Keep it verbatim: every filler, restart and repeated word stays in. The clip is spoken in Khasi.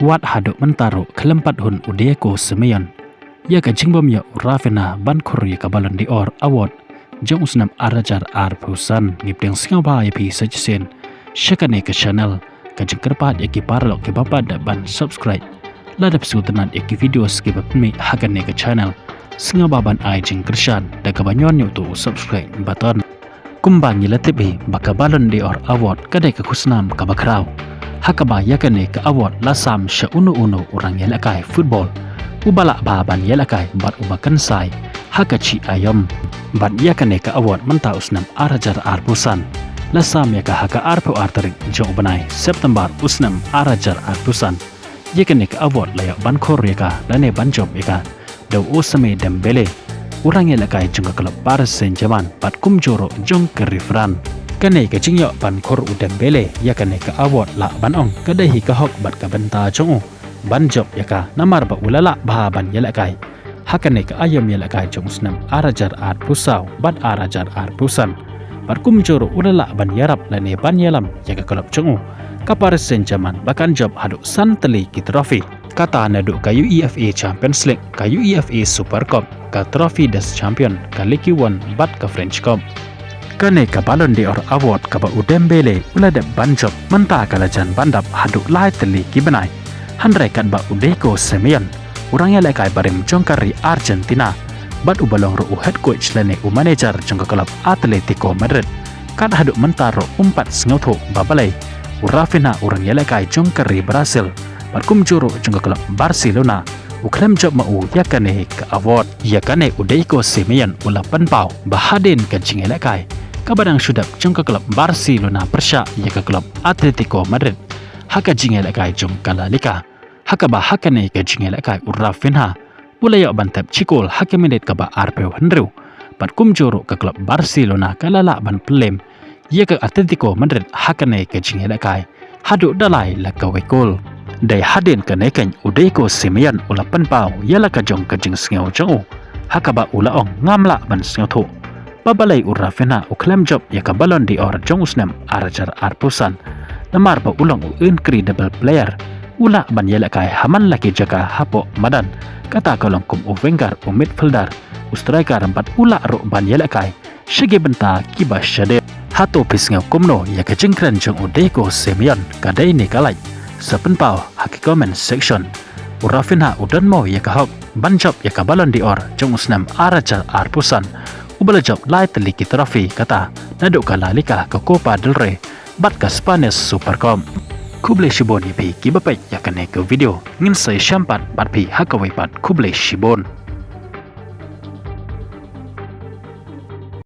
Wat haduh mynta ruh khlem pat hun u Diego Simeone ïa ka jingbym ïoh u Raphinha ban khur ïa ka Ballon d'Or award jong u snem ar hajar arphew san. Ngi pdiang sngewbha ïa phi sa shisien sha kane ka channel. Ka jingkyrpad ïa ki paralok kiba pat dep ban subscribe, lada phi sngewtynnat ïa ki videos kiba pynmih ha kane ka channel, sngewbha ban ai jingkyrshan da kaba ñion ïa uto u subscribe button. Kumba ngi la tip hi ba ka Ballon d'Or award ka dei ka khusnam kaba khraw, ha kaba ïa kane ka award la sam sha uno uno u rangïalehkai football uba lah bha ban ïalehkai bad uba kynsai ha ka jingaiom. Bad ïa kane ka award mynta u snem ar hajar arphew san la sam ïa ka ha ka arphew ar tarik jong u bnai September u snem ar hajar arphew san. Ïa kane ka award la ïoh ban khur ïa ka lane ban jop ïa ka da u Ousmane Dembele, u rangïalehkai jong ka klub Paris Saint-Germain bad kumjuh ruh jong ka ri France. Kane ka jingïoh ban khur u Dembele ïa kane ka award lah ban ong ka dei hi ka hok bad ka bynta jong u ban jop ïa ka, namar ba u la lah bha ban ïalehkai ha kane ka aiom ïalehkai jong u snem ar hajar arphew saw bad ar hajar arphew san. Bad kumjuh ruh u la lah ban ïarap lane ban ïalam ïa ka klub jong u, ka Paris Saint-Germain, ba kan jop haduh san tylli ki trophy. Kata naduh ka UEFA Champions League, ka UEFA Super Cup, ka Trophy des Champions, ka Ligue One bad ka French Cup. Kane ka Ballon d'Or award kaba u Dembele u la dep ban jop mynta ka la jan ban dap haduh lai tylli ki bnai. Hynrei katba u Diego Simeone, u rangïalehkai barim jong ka ri Argentina bad uba long ruh u head coach lane u manager jong ka klub Atletico Madrid, kat haduh mynta ruh um pat sngewthuh ba balei u Raphinha, u rangïalehkai jong ka ri Brazil bad kumjuh ruh jong ka klub Barcelona, u khlem jop ma u ïa kane ka award. Ïa kane u Diego Simeone u la pynpaw ba hadien ka jingïalehkai kaba dang shu dep jong ka klub Barcelona pyrshah ïa ka klub Atletico Madrid ha ka jingïalehkai jong ka La Liga, ha kaba ha kane ka jingïalehkai u Raphinha u la ïoh ban thep shi kol ha ka minit kaba arphew hynriew. Bad kumjuh ruh ka klub Barcelona ka la lah ban pynlem ïa ka Atletico Madrid ha kane ka jingïalehkai haduh da lai la kawei kol. Dei hadien kane keiñ u Diego Simeone u la pynpaw ïa la ka jong ka jingsngew jong u, ha kaba u la ong ngam lah ban sngewthuh ba balei u Raphinha u khlem jop ïa ka Ballon d'Or jong u snem ar hajar arphew san, namar ba u long u incredible player, u lah ban ïalehkai ha man la ki jaka hapoh madan, kata ka long kum u winger, u midfielder, u striker bad u lah ruh ban ïalehkai sha ki bynta kiba shadien. Hato phi sngew kumno ïa ka jingkren jong u Diego Simeone, ka dei ne ka lait? Sa pynpaw ha ki comment section. U Raphinha u don mo ïa ka hok ban jop ïa ka Ballon d'Or jong u snem ar hajar arphew san, uba la jop lai tylli ki trophy, kata naduh ka La Liga, ka Copa del Rey bad ka Spanish Super Cup. Khublei shibun ïa phi kiba peit ïa kane ka video. Ngin sa ïashem pat bad phi ha kawei pat. Khublei shibun.